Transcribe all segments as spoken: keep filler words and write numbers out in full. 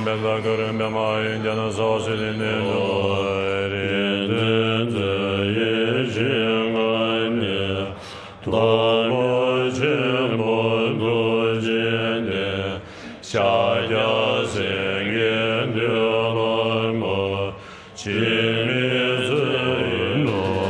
པད་ཟ་ཀུ་རུ་པདྨ་ཨིན་ཅན་སྭཱ་ཧཱ་སིདྡྷི་ནི་ཏོ། རིག་འཛིན་རྩེ་ཡི་ཞིང་ཁམས་ནས། སྟོན་པ་ཆེན་པོ་ཐུགས་རྗེ་ནས། ཤཱཀྱ་སེང་གེ་འདུལ་བ་མ། འཆི་མེད་ཚེ་ཡི་ནོར།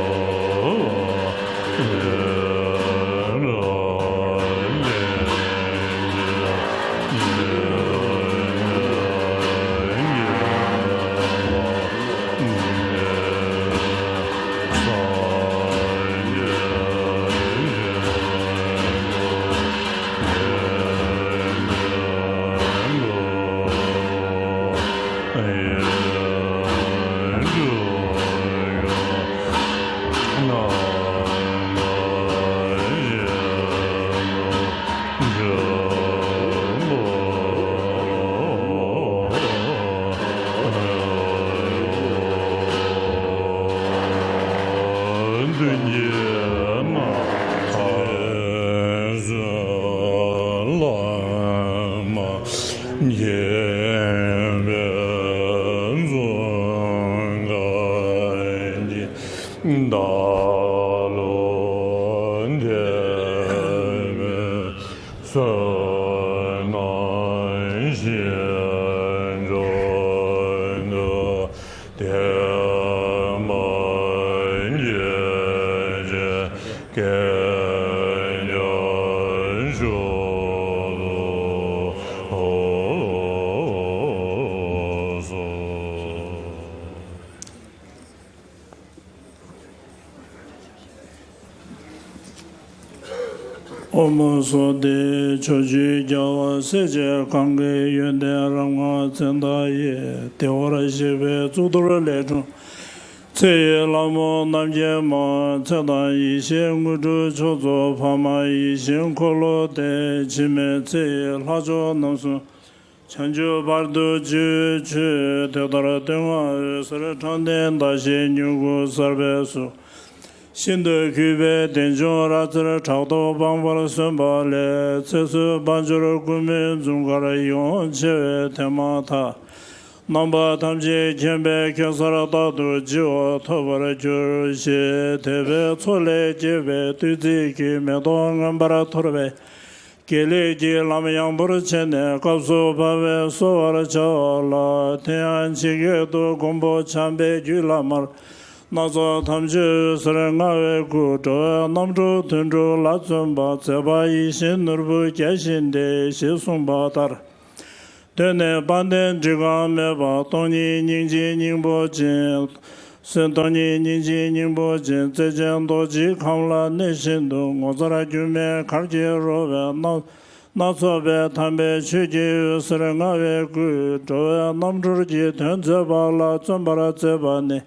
ཨོཾ་སྭ་སྟི། ཕྱོགས་བཅུའི་རྒྱལ་བ་སྲས་བཅས་གང་གི་ཡོན་ཏན་རབ་མངའ་མཚན་རྟགས་ཡིས། བདེ་བར་གཤེགས་པའི་གཙུག་ཏོར་ལས་འཁྲུངས། ཚེ་ཡི་ལྷ་མོ་རྣམ་བསྐྱེད་མ། ཚེ་དང་ཡེ་ཤེས་དངོས་གྲུབ་མཆོག་སྩོལ་འཕགས་མ་ཡིད་བཞིན་འཁོར་ལོ་སྟེ། འཆི་མེད་ཚེ་ཡི་ལྷ་མཆོག་རྣམ་གསུམ། བྱང་ཆུབ་བར་དུ་སྤྱོད་ཕྱིར། དེ་ལྟར་སྟོད་མངའ་འོད་ཟེར་འཕྲོ་ལྡན་ཟླ་ཞལ་མྱུ་གུ་གསར་པའི་གཟུགས། ཤིན་ཏུ་གུས་པས་བདེ་འབྱུང་རབ་རྩེར། ཕྲག་དོག་སྤངས་པར་གསོལ་བ་ལས། ཚེ་བསོད་དཔལ་འབྱོར་ཀུན་སྨོན་འཛུམ་དཀར། ཡིད་འོང་ཆེ་བའི་དེ་མ་ཐག་རྣམ་པ་ཐམས་ཅད་མཁྱེན་པའི་གེ་སར་རྟག་ཏུ་བརྗིད་པ་ཐོབ་པར་གྱུར་ཅིག་དད་པའི་མཚོ་ལས་སྐྱེས་པའི་བདུད་རྩི་གི་མེ་ཏོག་མངོན་པར་འཐོར་བའི། དགེ་ལེགས་ཀྱི་ལམ་ཡངས་པོར་ཕྱེ་ནས་སྐབས་སུ་བབ་པས་གསོལ་བར་བྱ་བ་ལ། དེ་ཡང་ཇི་སྐད་དུ་མགོན་པོ་བྱམས་པས་རྒྱུད་བླ་མར། སྣ་ཚོགས་དམ་ཆོས་འོད་ཟེར་མངའ་བའི་སྐུ། འགྲོ་བའི་རྣམ་གྲོལ་དོན་གྲུབ་ལ་བརྩོན་པ། མཛད་པ་ཡིད་བཞིན་ནོར་བུ་བརྒྱ་བཞིན་ཏེ། ཞེས་གསུངས་པ་ལྟར། གདོད་ནས་དཔལ་ལྡན་འགྲིག་གང་མེད་པ། སྟོང་ཉིད་སྙིང་རྗེའི་སྙིང་པོ་ཅན། སྟོང་ཉིད་སྙིང་རྗེའི་སྙིང་པོ་ཅན། བརྩེ་ཅན་རྡོ་རྗེའི་ཁམས་ལ་གནས་བཞིན་དུ། ངོ་མཚར་སྒྱུ་མའི་གར་གྱིས་རོལ་བའི་སྣ། སྣ་ཚོགས་པའི་དམ་པའི་ཆོས་ཀྱི་འོད་ཟེར་མངའ་བའི་སྐུས། འགྲོ་བའི་རྣམ་གྲོལ་གྱི་དོན་མཛད་པ་ལ་བརྩོན་པར་མཛད་པ་ནི།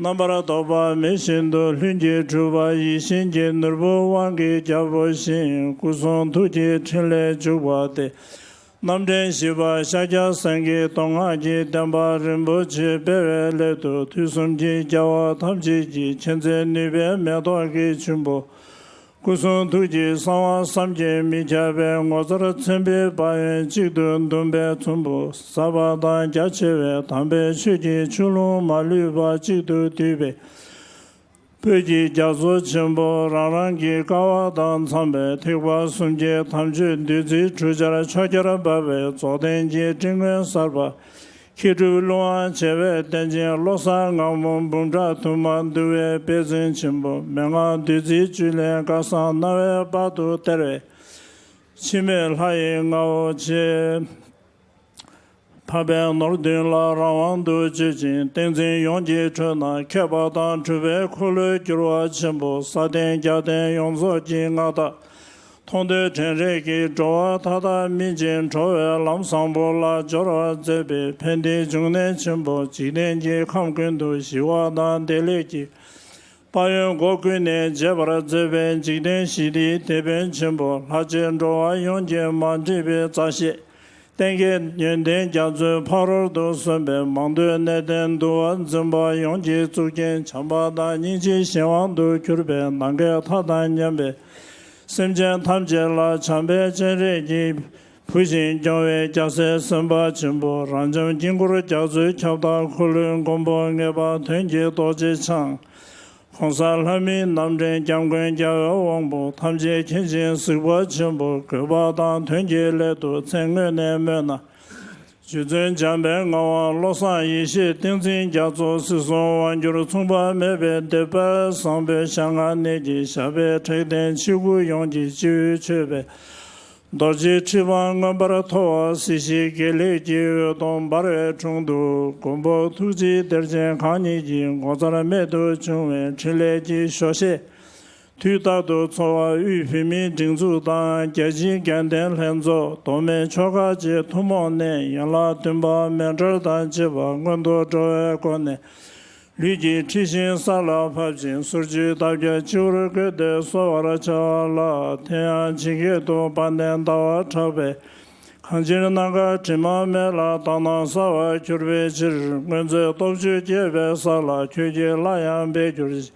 རྣམ་པར་རྟོག་པ་མེད་བཞིན་དུ། ལྷུན་གྱིས་གྲུབ་པ་ཡིད་བཞིན་གྱི་ནོར་བུ་དབང་གི་རྒྱལ་པོ་བཞིན། སྐུ་གསུང་ཐུགས་ཀྱི་ཕྲིན་ལས་འཇུག་པ་སྟེ། རྣམ་འདྲེན་བཞི་པ་ཤཱཀྱ་སེང་གེས་མདོ་སྔགས་ཀྱི་བསྟན་པ་རིན་པོ་ཆེ་སྤེལ་བའི་སླད་དུ། དུས་གསུམ་གྱི་རྒྱལ་བ་ཐམས་ཅད་ཀྱི་མཁྱེན་བརྩེ་ནུས་པའི་མེ་ཏོག་གི་ཆུན་པོ། སྐུ་གསུང་ཐུགས་ཀྱི་གསང་བ་བསམ་གྱིས་མི་ཁྱབ་པའི་ངོ་མཚར་མཚོན་དཔེའི་དཔལ་ཡོན་གཅིག་ཏུ་བཟླུམས་པའི་ཚོམ་བུ། ཟབ་པ་དང་རྒྱ་ཆེ་བའི་དམ་པའི་ཆོས་ཀྱི་ཆུ་ཀླུང་མ་ལུས་པ་གཅིག་ཏུ་བསྡུས་པའི། བོད་ཀྱི་རྒྱ་མཚོ་ཆེན་པོ་རང་རང་གི་ཀ་བ་དང་འཚམས་པའི་ཐེག་པ་གསུམ་གྱི་དམ་ཆོས་བདུད་རྩིའི་གྲུ་ཆར་ཕྱོགས་བརྒྱར་འབབ་པའི་རྫོགས་ལྡན་གྱི་སྤྲིན་ཀུན་གསར་པ། མཁས་གྲུབ་ཀླུ་དབང་བྱེ་བའི་གདན་ཅན་བློ་བཟང་ངག་དབང་འབུམ་ཕྲག་དུ་མ་འདུ་བའི་པད་ཚལ་ཆེན་པོ། མན་ངག་བདུད་རྩིའི་བཅུད་ལེན་སྐལ་བཟང་རྣ་བའི་བར་དུ་སྟེར་བའི། འཆི་མེད་ལྷ་ཡི་རྔ་བོ་ཆེ། འཕགས་པའི་ནོར་བདུན་ལ་རང་དབང་དུ་སྤྱོད་ཅིང་། ཏིང་འཛིན་ཡོངས་ཀྱི་ཁྲོད་ན་མཁས་པ་དང་གྲུབ་པའི་འཁོར་ལོས་སྒྱུར་བ་ཆེན་པོ། ས་སྟེང་རྒྱལ་བསྟན་ཡོངས་རྫོགས་ཀྱི་མངའ་བདག། མཐོང་ཐོས་དྲན་རེག་གིས་འགྲོ་བ་མཐའ་དག་སྨིན་ཅིང་། འགྲོ་བའི་ལམ་བཟང་པོ་ལ་སྦྱོར་བར་མཛད་པའི་ཕན་བདེའི་འབྱུང་གནས་ཆེན་པོ། འཇིག་རྟེན་གྱི་ཁམས་ཀུན་ཏུ་ཞི་བ་དང་བདེ་ལེགས་ཀྱི་དཔལ་ཡོན་སྒོ་ཀུན་ནས་འབྱེད་པར་མཛད་པའི་འཇིག་རྟེན་ཞི་བདེའི་དེད་དཔོན་ཆེན་པོ། ལྷ་བཅས་འགྲོ་བ་ཡོངས་ཀྱི་མ་འདྲིས་པའི་མཛའ་བཤེས། ལྟེང་རྒྱས་ཡོན་ཏན་རྒྱ་མཚོའི་ཕ་རོལ་ཏུ་སོན་པའི། མང་ཐོས་གནས་བརྟན་འདུལ་བ་འཛིན་པ་ཡོངས་ཀྱི་གཙུག་རྒྱན། བྱམས་པ་དང་སྙིང་རྗེའི་གཞན་དབང་དུ་གྱུར་པའི། ནམ་མཁའི་མཐའ་དང་མཉམ་པའི་སེམས་ཅན་ཐམས་ཅད་ལ་བྱམས་པའི་སྤྱན་རས་ཀྱིས་ བུ་བཞིན་སྐྱོང་བའི་རྒྱལ་སྲས་སེམས་དཔའ་ཆེན་པོ། རབ་འབྱམས་དཀྱིལ་འཁོར་རྒྱ་མཚོའི་ཁྱབ་བདག་འཁོར་ལོའི་མགོན་པོ་ངེས་པ་དོན་གྱི་རྡོ་རྗེ་འཆང་། གོང་ས་ལྷ་མིའི་རྣམ་འདྲེན་སྐྱབས་མགོན་རྒྱལ་བའི་དབང་པོ་ཐམས་ཅད་མཁྱེན་ཅིང་གཟིགས་པ་ཆེན་པོ། དགོས་པ་དང་དོན་གྱི་སླད་དུ་མཚན་སྔོན་ནས་སྨོས་ན། རྗེ་བཙུན་འཇམ་དཔལ་ངག་དབང་བློ་བཟང་ཡེ་ཤེས་ཏིང་འཛིན་རྒྱ་མཚོ་སྲིད་གསུམ་དབང་སྒྱུར་མཚུངས་པ་མེད་པའི་སྡེ་པ་བཟང་པོའི་ཞལ་སྔ་ནས་ཀྱི་ཞབས་པད་ཕྲེང་ལྡན་ཆེ་དགུ་ཡོངས་ཀྱི་སྤྱི་བོའི་མཆོད་པའི་རྡོ་རྗེ་ཁྲི་འཕང་མངོན་པར་མཐོ་བ་སྲིད་ཞིའི་དགེ་ལེགས་ཀྱི་འོད་སྟོང་འབར་བའི་དྲུང་དུ་མགོན་པོ་ཐུགས་རྗེའི་གཏེར་ཆེན་གང་ཉིད་ཀྱི་ངོ་མཚར་རྨད་དུ་བྱུང་བའི་ཕྲིན་ལས་ཀྱི་ཞོ་ཤས། དུས་རྟག་ཏུ་འཚོ་བ་དབུས་བོད་མིའི་སྒྲིག་འཛུགས་དང་རྒྱལ་སྤྱིའི་དགེ་ལྡན་ལྷན་ཚོགས་མདོ་སྨད་ཆོལ་ཁ་བཅས་ཐུན་མོང་ནས་ཡན་ལག་བདུན་པ་མཎྜལ་དང་བཅས་པ་སྔོན་དུ་འགྲོ་བའི་སྒོ་ནས་ལུས་ཀྱི་འཁྲི་ཤིང་ས་ལ་ཕབ་ཅིང་གསུར་བཅོས་ལྟ་བརྒྱ་སྤྱི་བོར་བཀོད་དེ་གསོལ་བར་བྱ་བ་ལ། དེ་ཡང་ཇི་སྐད་དུ་དཔལ་ལྡན་ཟླ་བ་གྲགས་པས། གང་ཕྱིར་ནམ་མཁའ་དྲི་མ་མེད་ལ་དག་སྣང་གསལ་བར་གྱུར་པའི་ཕྱིར། སྔོན་ཚེ་སྟོབས་བཅུ་སྐྱེས་པའི་ས་ལ་ཁྱོད་ཀྱིས་སླར་ཡང་འབད་གྱུར་ཅིག།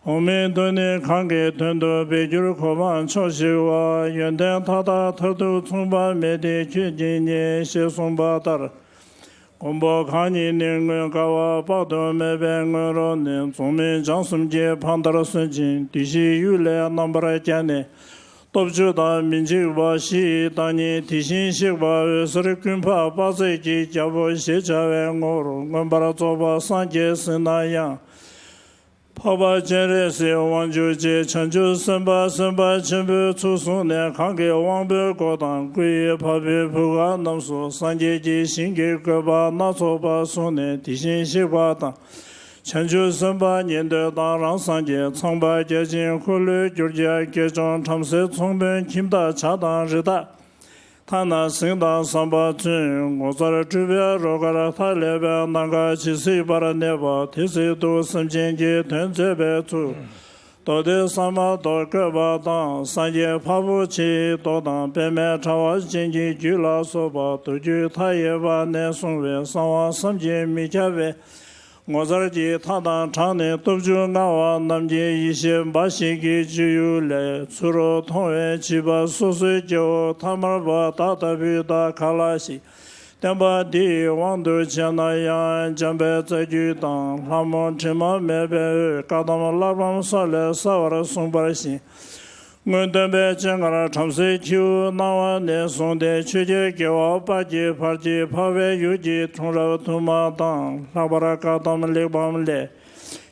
འོག་མིན་དུ་ནི་གང་གི་དོན་དུ་འབད་གྱུར་གོ་འཕང་མཆོག་བཞི་པ། ཡོན་ཏན་མཐའ་དག་མཐར་ཐུག་མཚུངས་པ་མེད་དེ་ཁྱོད་ཀྱིས་རྙེད། ཞེས་གསུངས་པ་ལྟར། མགོན་པོ་གང་ཉིད་ནི་མངོན་དགའ་བ་དཔག་ཏུ་མེད་པའི་སྔོན་རོལ་ནས་རྫོགས་སྨིན་སྦྱངས་གསུམ་གྱི་ཕ་མཐར་སོན་ཅིང་བདུད་བཞིའི་གཡུལ་ལས་རྣམ་པར་རྒྱལ་ནས། སྟོབས་བཅུ་དང་མི་འཇིགས་པ་བཞི་ཡི་བདག་ཉིད་དེ་བཞིན་གཤེགས་པ་འོད་ཟེར་ཀུན་འཕགས་དཔག་ཚད་ཀྱི་རྒྱལ་པོ་ཞེས་བྱ་བའི་ངོ་བོར་མངོན་པར་རྫོགས་པ་སངས་རྒྱས་ཟིན་ན་ཡང་། འཕགས་པ་སྤྱན་རས་གཟིགས་དབང་ཕྱུག་བཅས་བྱང་ཆུབ་སེམས་དཔའ་སེམས་དཔའ་ཆེན་པོའི་ཚོགས་བཟུང་ནས་གང་གི་དབང་པོའི་སྒོ་དང་སྐུ་ཡི་བ་སྤུའི་བུ་ག་རྣམས་སུ་སངས་རྒྱས་ཀྱི་ཞིང་གི་བཀོད་པ་སྣ་ཚོགས་པ་གསུངས་ནས་དེ་བཞིན་གཤེགས་པ་དང་། བྱང་ཆུབ་སེམས་དཔའ་ཉན་ཐོས་དང་རང་སངས་རྒྱས་ཚངས་པ་བརྒྱ་བྱིན་འཁོར་ལོས་སྒྱུར་བྱ་དགེ་སྦྱོང་བྲམ་ཟེ་ཚོང་དཔོན་ཁྱིམ་བདག་བྱ་དང་རི་དྭགས། ཐ་ན་གཟིངས་དང་ཟམ་པ་ཚུན་ངོ་མཚར་སྤྲུལ་པའི་རོལ་གར་མཐའ་ཀླས་པའི་ནམ་མཁའ་ཇི་སྲིད་བར་གནས་པ་དེ་སྲིད་དུ་སེམས་ཅན་གྱི་དོན་མཛད་པའི་ཚུལ། མདོ་སྡེ་ས་མ་མདོར་བཀོད་པ་དང་སངས་རྒྱས་འཕགས་པོ་ཆེའི་མདོ་དང་པདྨའི་དྲ་བ་ཅན་གྱི་རྒྱུད་ལ་སོགས་པ་མདོ་རྒྱུད་མཐའ་ཡས་པ་ནས་གསུངས་པའི་གསང་བ་བསམ་གྱིས་མི་ཁྱབ་པའི། ངོ་མཚར་གྱི་མཐའ་དང་བྲག་ནི་སྟོབས་བཅུ་མངའ་བ་རྣམས་ཀྱི་ཡེ་ཤེས་འབའ་ཞིག་གི་སྤྱོད་ཡུལ་ལས་ཚུ་རོལ་མཐོང་བས་བྱིས་པ་སོ་སོའི་སྐྱེ་བོ་ཐ་མལ་པ་བདག་ལྟ་བུའི་བདག་ག་ལ་ཞིག་བསྟན་པ་འདི་ཡི་དབང་དུ་བྱས་ན་ཡང་འཇམ་དཔལ་རྩ་རྒྱུད་དང་ལྷ་མོ་དྲི་མ་མེད་པའི་འོད་བཀའ་གདམས་གླེགས་བམ་སོགས་ལས་གསལ་བར་གསུངས་པར་བཞིན། སྔོན་སྟོན་པའི་སྤྱན་སྔར་བྲམ་ཟེའི་ཁྱེའུ་སྣང་བ་ནས་བཟུང་སྟེ་ཆོས་རྒྱལ་རྒྱལ་བ་དཔལ་གྱི་བར་གྱི་འཕགས་པའི་ཡུལ་གྱི་འཁྲུངས་རབས་དུ་མ་དང་ལྷག་པར་བཀའ་གདམས་གླེགས་བམ་ལས།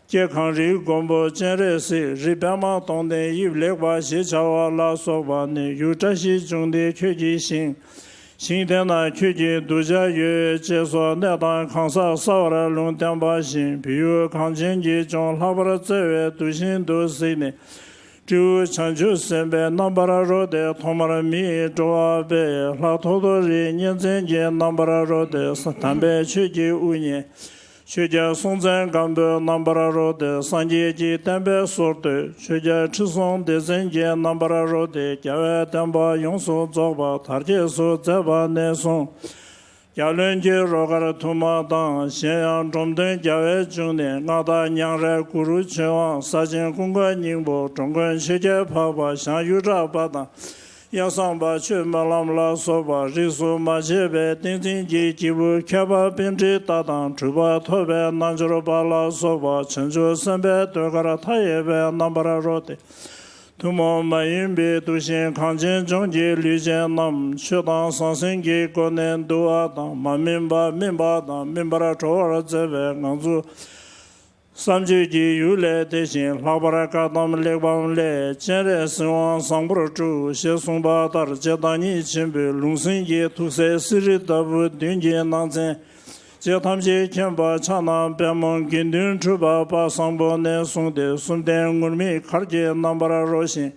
སྐྱེ་གངས་རིའི་མགོན་པོ་སྤྱན་རས་གཟིགས་རི་པདྨ་སྟོང་ལྡན་དབྱིབས་ལེགས་པ་ཞེས་བྱ་བ་ལ་སོགས་པ་ནི་ཡུལ་བཀྲ་ཤིས་འབྱུང་ལྡན་ཁྱོད་ཀྱི་ཞིང་། ཞིང་དེ་ན་ཁྱོད་ཀྱི་གདུལ་བྱ་ཡོད་ཅེས་སོགས་གནས་དང་གང་ཟག་གསལ་བར་ལུང་བསྟན་པ་བཞིན་བོད་ཡུལ་གངས་ཅན་གྱི་ལྗོངས་ལྷག་པར་བརྩེ་བའི་གདུལ་ཞིང་དུ་གཟིགས་ནས། སྤྲེའུ་བྱང་ཆུབ་སེམས་དཔའི་རྣམ་པར་རོལ་ཏེ་ཐོག་མར་མི་ཡི་འགྲོ་བ་པས། ལྷ་ཐོ་ཐོ་རིའི་གཉན་བཙན་གྱི་རྣམ་པར་རོལ་ཏེ་དམ་པའི་ཆོས་ཀྱི་དབུ་བརྙེས། ཆོས་རྒྱལ་སྲོང་བཙན་སྒམ་པོའི་རྣམ་པར་རོལ་ཏེ་སངས་རྒྱས་ཀྱི་བསྟན་པའི་སྲོལ་གཏོད། ཆོས་རྒྱལ་ཁྲི་སྲོང་ལྡེ་བཙན་གྱི་རྣམ་པར་རོལ་ཏེ་རྒྱལ་བའི་བསྟན་པ་ཡོངས་སུ་རྫོགས་པ་དར་རྒྱས་སུ་མཛད་པ་ནས་བཟུང་། རྒྱལ་བློན་གྱི་རོལ་གར་དུ་མ་དང་གཞན་ཡང་འབྲོམ་སྟོན་རྒྱལ་བའི་འབྱུང་གནས་མངའ་བདག་མཉམ་རལ་གུ་རུ་ཆོས་དབང་ས་ཆེན་ཀུན་དགའ་སྙིང་པོ་འགྲོ་མགོན་ཆོས་རྒྱལ་འཕགས་པ་ཞང་གཡུ་བྲག་པ་དང་། དབྱངས་གསང་བ་ཆོས་སྨོན་ལམ་ལ་སོགས་པ་རིས་སུ་མ་ཆད་པའི་བསྟན་འཛིན་གྱི་སྐྱེས་བུ་མཁས་པ་པཎྜི་ཏ་དང་གྲུབ་པ་ཐོབ་པའི་རྣལ་འབྱོར་པ་ལ་སོགས་པ་བྱང་ཆུབ་སེམས་དཔའི་ཟློས་གར་མཐའ་ཡས་པའི་རྣམ་པར་རོལ་ཏེ། ཐུན་མོང་མ་ཡིན་པའི་གདུལ་ཞིང་གངས་ཅན་ལྗོངས་ཀྱི་ལུས་ཅན་རྣམས་ཆོས་དང་ཟང་ཟིང་གི་སྒོ་ནས་འདུལ་བ་དང་མ་སྨིན་པ་སྨིན་པ་དང་སྨིན་པར་གྲོལ་བར་མཛད་པའི་ངང་ཚུལ། བསམ་བརྗོད་ཀྱི་ཡུལ་ལས་དེ་བཞིན་ལྷག་པར་བཀའ་གདམས་གླེགས་བམ་ལས་སྤྱན་རས་གཟིགས་དབང་བཟང་པོར་སྤྲུལ་ཞེས་གསུངས་པ་ལྟར་རྗེ་བདག་ཉིད་ཆེན་པོའི་ལུང་ཟིན་གྱི་ཐུགས་སྲས་སི་རི་ལྟ་བུ་བདུན་གྱི་ནང་ཚན། རྗེ་ཐམས་ཅད་མཁྱེན་པ་ཕྱག་ན་པདྨོ་དགེ་འདུན་གྲུབ་པ་དཔལ་བཟང་པོ་ནས་བཟུང་སྟེ་གསུམ་ལྡན་ངུར་སྨྲིག་གར་གྱི་རྣམ་པར་རོལ་ཞིང་།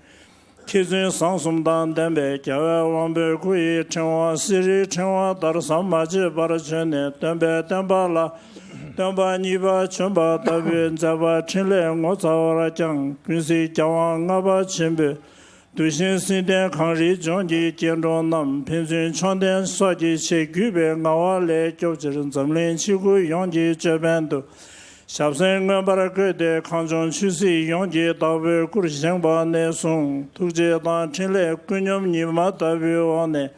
མཁས་བཙུན་བཟང་གསུམ་དང་ལྡན་པའི་རྒྱལ་བའི་དབང་པོའི་སྐུ་ཡི་ཕྲེང་བ་གསེར་རིའི་ཕྲེང་བ་ལྟར་ཟམ་མ་ཆད་པར་བྱོན་ནས་སྟོན་པའི་བསྟན་པ་ལ་སྟོན་པ་གཉིས་པ་བྱོན་པ་ལྟ་བུའི་མཛད་པ་འཕྲིན་ལས་ངོ་མཚར་བར་བསྐྱངས། ཀུན་གཟིགས་རྒྱལ་དབང་ལྔ་པ་ཆེན་པོས། གདུལ་ཞིང་སྲིད་དོན་གངས་རིའི་ལྗོངས་ཀྱི་སྐྱེ་འགྲོ་རྣམས་ཕན་ཚུན་མཆོག་ལྡན་སོགས་ཀྱི་ཆེད་གུས་པའི་ངལ་བ་ལས་སྐྱོབ་ཕྱིར་འཛམ་གླིང་ཆེ་དགུ་ཡོངས་ཀྱི་ཅོད་པན་དུ་ཞབས་སེན་མངོན་པར་བཀོད་དེ་གངས་ལྗོངས་ཆོས་སྲིད་ཡོངས་ཀྱི་བདག་པོའི་སྐུར་བཞེངས་པ་ནས་བཟུང་ཐུགས་རྗེ་དང་འཕྲིན་ལས་ཀུན་སྙོམས་ཉི་མ་ལྟ་བུའི་འོག་ནས།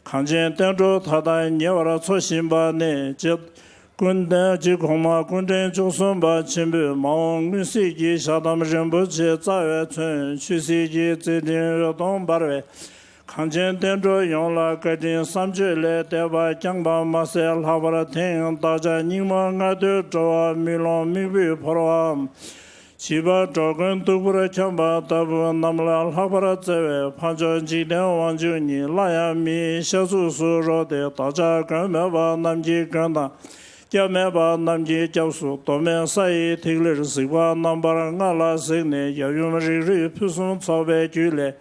གངས་ཅན་བསྟན་འགྲོ་མཐའ་དག་ཉེ་བར་འཚོ་བཞིན་པ་ནི། རྗེ་ཀུན་ལྡན་རྗེ་གོང་མ་སྐུ་ཕྲེང་བཅུ་གསུམ་པ་ཆེན་པོས་མ་འོངས་མངོན་གཟིགས་ཀྱི་ཞལ་གདམས་རིན་པོ་ཆེ་རྩ་བའི་མཚོན། ཆོས་སྲིད་ཀྱི་རྩེ་སྤྲིན་འོད་སྟོང་འབར་བའི། གངས་ཅན་བསྟན་འགྲོ་ཡོངས་ལ་བཀའ་དྲིན་བསམ་བརྗོད་ལས་འདས་པ་བསྐྱངས་པ་མ་ཟད། ལྷག་པར་དེང་བདག་ཅག་རྙིང་མ་ལྔ་བདོའི་འགྲོ་བ་མི་ལོང་མིག་དཔེར་བོར་བའམ། བྱིས་པ་འགྲོ་མགོན་སྟུག་པོར་འཁྱམས་པ་ལྟ་བུ་རྣམས་ལ་ལྷག་པར་བརྩེ་བའི་འཕགས་མཆོག་འཇིག་རྟེན་དབང་ཕྱུག་ཉིད་སླར་ཡང་མི་ཡི་ཤ་གཟུགས་སུ་རོལ་ཏེ། བདག་ཅག་མགོན་མེད་པ་རྣམས་ཀྱི་མགོན་དང་། སྐྱབས་མེད་པ་རྣམས་ཀྱི་སྐྱབས་སུ། མདོ་སྨད་ས་ཡི་ཐིག་ལེར་གཟིགས་པ་རྣམ་པར་ལྔ་ལ་གཟིགས་ནས། ཡབ་ཡུམ་རིགས་རུས་ཕུན་སུམ་ཚོགས་པའི་རྒྱུད་ལས།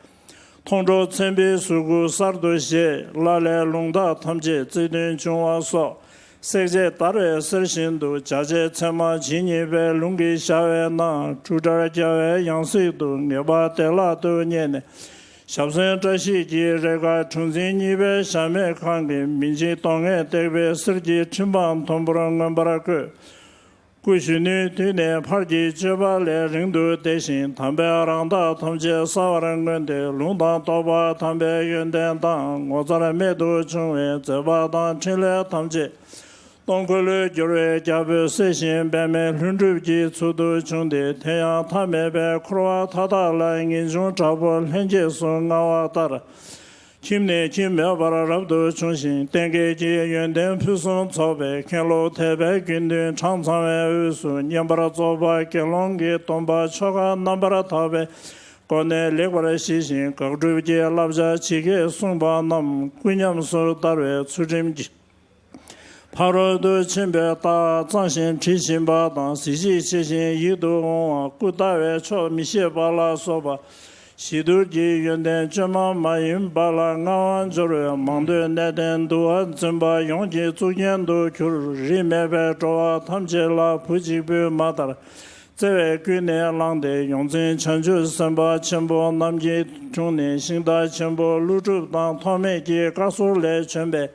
མཐོང་གྲོལ་མཚན་དཔེའི་གཟུགས་སྐུ་གསར་དུ་བཞད། ལ་ལས་ལུང་དག་ཐམས་ཅད་རྩིས་མཐུན་འབྱུང་བ་སོགས། བསྲེག་བཅད་བརྡར་བའི་གསེར་བཞིན་དུ། བྱ་བྱེད་ཚད་མ་ཇི་སྙེད་པའི་ལུང་གིས་བྱ་བའི་ནང་། འབྲུག་སྒྲ་རྒྱལ་བའི་ཡང་སྲིད་དུ། ངེས་པ་བདེ་བླག་ཏུ་རྙེད་ནས། ཞབས་སེན་བཀྲ་ཤིས་ཀྱི་རེ་ཁཱ་གྲུ་འཛིན་གཉིས་པའི་གཞལ་མེད་ཁང་གི། མི་འཇིགས་གདོང་ལྔས་བཏེགས་པའི་གསེར་གྱི་ཁྲི་འཕང་མཐོན་པོར་མངོན་པར་བཀོད། སྐུ་གཞོན་ནུའི་དུས་ནས་ཕར་གྱི་སྤྱོད་པ་ལས་རིང་དུ་འདས་ཤིང་། དམ་པའི་རང་རྟགས་ཐམས་ཅད་གསལ་བར་མངོན་ཏེ། ལུང་དང་རྟོགས་པ་དམ་པའི་ཡོན་ཏན་དང་། ངོ་མཚར་རྨད་དུ་བྱུང་བའི་མཛད་པ་དང་འཕྲིན་ལས་ཐམས་ཅད། སྟོང་འཁོར་ལོས་སྒྱུར་བའི་རྒྱལ་པོའི་སྲས་བཞིན་པདྨའི་ལྷུན་གྲུབ་ཀྱི་ཚུལ་དུ་བྱུང་སྟེ། དེ་ཡང་མཐའ་མེད་པའི་འཁོར་བ་མཐའ་དག་ལ། ངེས་འབྱུང་དྲག་པོ་ལྷན་སྐྱེས་སུ་མངའ་བ་ལྟར། ཁྱིམ་ནས་ཁྱིམ་མེད་པར་རབ་ཏུ་བྱུང་ཞིང་། གཏན་བརྒྱད་ཀྱི་ཡོན་ཏན་ཕུན་སུམ་ཚོགས་པའི། མཁན་སློབ་དད་པའི་དགེ་འདུན་གྲངས་ཚང་བའི་དབུས་སུ། བསྙེན་པར་རྫོགས་པ་དགེ་སློང་གི་སྡོམ་པ་ཆོ་ག་རྣམ་པར་དག་པའི་སྒོ་ནས་ལེགས་པར་ཞི་ཞིང་། དགག་སྒྲུབ་ཀྱི་བསླབ་བྱ་ཇི་སྐད་གསུངས་པ་རྣམས་སྐུ་ཉམས་སུ་བསྟར་བའི་ཚུལ་ཁྲིམས་ཀྱི་ཕ་རོལ་ཏུ་ཕྱིན་པའི་རྟགས་གཙང་ཞིང་དྲི་ཞིམ་པ་དང་། གཟི་བརྗིད་ཆེ་ཞིང་ཡིད་དུ་འོང་བ། སྐུ་ལྟ་བས་ཆོག་མི་ཤེས་པ་ལ་སོགས་པ། ཞི་དུལ་གྱི་ཡོན་ཏན་བཅོས་མ་མ་ཡིན་པ་ལ་མངའ་དབང་འབྱོར་བའི། མང་ཐོས་གནས་བརྟན་འདུལ་བ་འཛིན་པ་ཡོངས་ཀྱི་གཙུག་རྒྱན་དུ་གྱུར། རིས་མེད་པའི་འགྲོ་བ་ཐམས་ཅད་ལ་བུ་གཅིག་པུས་མ་དར། བརྩེ་བས་ཀུན་ནས་བསླངས་ཏེ། ཡོངས་འཛིན་བྱང་ཆུབ་སེམས་དཔའ་ཆེན་པོ་རྣམས་ཀྱི་དྲུང་ནས། ཤིང་རྟ་ཆེན་པོ་ཀླུ་སྒྲུབ་དང་ཐོགས་མེད་ཀྱི་བཀའ་ཟུར་ལས་བྱོན་པའི།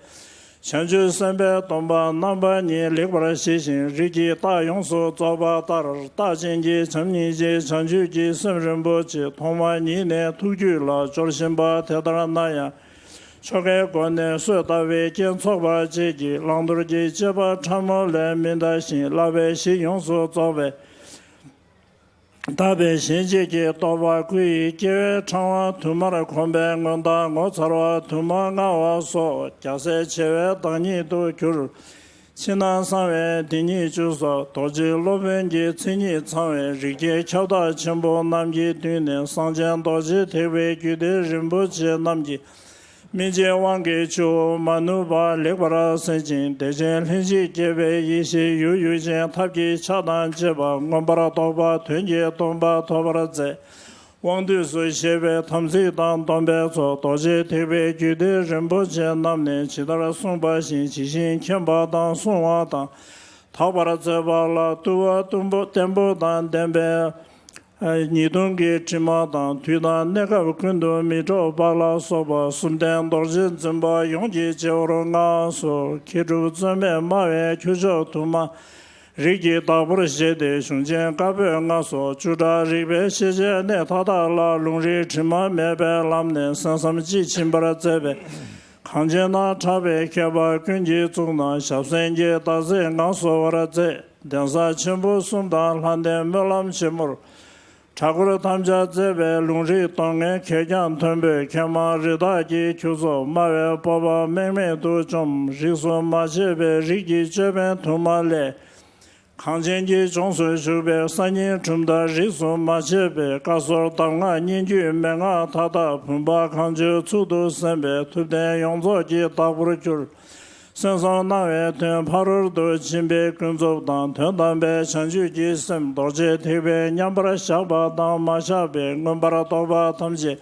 བྱང་ཆུབ་སེམས་དཔའི་སྡོམ་པ་རྣམ་པ་གཉིས་ལེགས་པར་ཞི་ཞིང་། རིགས་ཀྱི་རྟགས་ཡོངས་སུ་རྫོགས་པ་ལྟར། རྟག་ཅན་གྱི་བྱམས་སྙིང་རྗེ་བྱང་ཆུབ་ཀྱི་སེམས་རིན་པོ་ཆེ་ཐོག་མ་ཉིད་ནས་ཐུགས་རྒྱུད་ལ་སྦྱོར་བཞིན་པ་དེ་ལྟར་ན་ཡང་། ཆོ་གའི་སྒོ་ནས་གསོས་བཏབ་པའི་རྐྱེན་ཚོགས་པ་བཅས་ཀྱིས། བླང་དོར་གྱི་དཔྱད་པ་ཕྲ་མོ་ལས་མི་འདའ་ཞིང་། བསླབ་པའི་གཞི་ཡོངས་སུ་རྫོགས་པའི། དག་པའི་གཞན་གཅེས་ཀྱི་རྟོགས་པ་སྐུ་ཡི་སྐྱེ་བའི་ཕྲེང་བ་དུ་མར་གོམས་པའི་མངོན་རྟགས་ངོ་མཚར་བ་དུ་མ་མངའ་བ་སོགས་རྒྱལ་སྲས་ཆེ་བའི་བདག་ཉིད་དུ་གྱུར། ཕྱི་ནང་གསང་བའི་སྡེ་གཉིས་བཅུ་སོགས་རྡོ་རྗེ་སློབ་དཔོན་གྱི་མཚན་ཉིད་ཚང་བའི་རིགས་ཀྱི་ཁྱབ་བདག་ཆེན་པོ་རྣམས་ཀྱི་མདུན་ནས། གསང་ཆེན་རྡོ་རྗེ་ཐེག་པའི་རྒྱུད་སྡེ་རིན་པོ་ཆེ་རྣམས་ཀྱི་སྨིན་བྱེད་དབང་གི་ཆུ་བོ་མ་ནུབ་པ་ལེགས་པར་གསན་ཅིང་། བདེ་ཆེན་ལྷན་ཅིག་སྐྱེས་པའི་ཡེ་ཤེས་ཡུལ་ཡུལ་ཅན་ཐབས་ཀྱི་ཆ་དང་བཅས་པ་མངོན་པར་རྟོགས་པ་དོན་གྱི་སྟོང་པ་ཐོབ་པར་མཛད། དབང་དུས་སུ་བཞེས་པའི་དམ་ཚིག་དང་སྡོམ་པའི་ཚོགས། རྡོ་རྗེ་ཐེག་པའི་རྒྱུད་སྡེ་རིན་པོ་ཆེ་རྣམས་ནས་ཇི་ལྟར་གསུངས་པ་བཞིན་ཇི་བཞིན་མཁྱེན་པ་དང་བསྲུང་བ་དང་། དག་པར་མཛད་པ་ལ་བཏུད་པ་བརྟན་པོ་དང་ལྡན་པའི་ཉེས་ལྟུང་གི་དྲི་མ་དང་། དུས་དང་གནས་སྐབས་ཀུན་ཏུ་མི་འཕྲོགས་པ་ལ་སོགས་པ་གསུམ་ལྡན་རྡོ་རྗེ་འཛིན་པ་ཡོངས་ཀྱི་སྤྱི་བོར་མངའ་སོགས། མཁས་གྲུབ་རྩོད་མེད་སྨྲ་བའི་ཁྱུ་མཆོག་དུ་མ་རིགས་ཀྱི་བདག་པོར་བཞེད་དེ། གཞུང་ཆེན་བཀའ་པོད་ལྔ་སོགས་བཅུ་ཕྲག་རིག་པའི་ཤེས་བྱའི་གནས་མཐའ་དག་ལ་ལུང་རིགས་དྲི་མ་མེད་པའི་ལམ་ནས་གསན་བསམ་དཔྱིས་ཕྱིན་པར་མཛད་པས། གངས་ཅན་ན་གྲགས་པའི་མཁས་པ་ཀུན་གྱི་གཙུག་ན་ཞབས་སེན་གྱི་བདག་འཛིན་ངང་གསོ་བར་མཛད། གདན་ས་ཆེན་པོ་གསུམ་དང་ལྷ་ལྡན་སྨོན་ལམ་ཆེན་མོར། གྲྭ་སྐོར་དམ་བཅའ་མཛད་པའི་ལུང་རིགས་སྟོང་ངེས་གད་རྒྱངས་མཐོན་པོས་མཁས་མང་རི་དྭགས་ཀྱི་ཁྱུ་ཚོགས་སྨྲ་བའི་སྤོབས་པ་རྨེག་མེད་དུ་བཅོམ། རིས་སུ་མ་ཆད་པའི་རིགས་ཀྱི་ཅོད་པན་དུ་མ་ལས། གངས་ཅན་གྱི་ལྗོངས་སུ་བཞུགས་པའི་གསར་རྙིང་གྲུབ་མཐའ་རིས་སུ་མ་ཆད་པའི་བཀའ་ཟུར་གདམས་ངག་སྙན་བརྒྱུད་མན་ངག་མཐའ་དག་བུམ་པ་གང་བྱོའི་ཚུལ་དུ་གསན་པས་ཐུབ་བསྟན་ཡོངས་རྫོགས་ཀྱི་བདག་པོར་གྱུར། གསན་བསམ་གནང་བའི་དོན་ཕ་རོལ་ཏུ་ཕྱིན་པའི་ཀུན་རྫོབ་དང་དོན་དམ་པའི་བྱང་ཆུབ་ཀྱི་སེམས་རྡོ་རྗེ་ཐེག་པས་མཉམ་པར་བཞག་པ་དང་མ་བཞག་པའི་མངོན་པར་རྟོགས་པ་ཐམས་ཅད།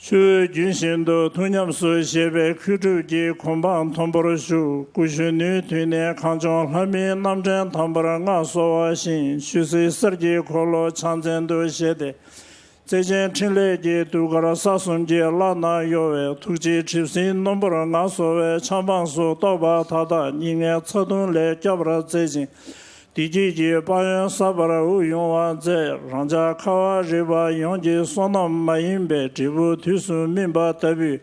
ཆུ་བོའི་རྒྱུན་བཞིན་དུ་ཐུགས་ཉམས་སུ་བཞེས་པའི་མཁས་གྲུབ་ཀྱི་གོ་འཕང་མཐོན་པོར་བཞུགས། སྐུ་གཞོན་ནུའི་དུས་ནས་གངས་ལྗོངས་ལྷ་མིའི་རྣམ་འདྲེན་དམ་པར་མངའ་གསོལ་བ་བཞིན། ཆོས་སྲིད་གསེར་གྱི་འཁོར་ལོ་ཕྱག་མཚན་དུ་བཞེས་ཏེ། བརྩེ་ཆེན་འཕྲིན་ལས་ཀྱི་ཟློས་གར་ས་གསུམ་གྱི་ལྷ་རྣམས་གཡོ་བའི་ཐུགས་རྗེའི་གྲིབ་བསིལ་སྣུམ་པོར་མངའ་གསོལ་བའི་ཆབ་འབངས་སུ་གཏོགས་པ་མཐའ་དག་སྙིགས་ལྔའི་ཚ་གདུང་ལས་སྐྱོབ་པར་མཛད་ཅིང་། བདེ་སྐྱིད་ཀྱི་དཔལ་ཡོན་གསར་པར་དབུགས་དབྱུང་བར་མཛད། རང་ཅག་ཁ་བ་རི་པ་ཡོངས་ཀྱི་བསོད་ནམས་མ་ཡིན་པའི་འབྲས་བུ་དུས་སུ་སྨིན་པ་ལྟ་བུའི།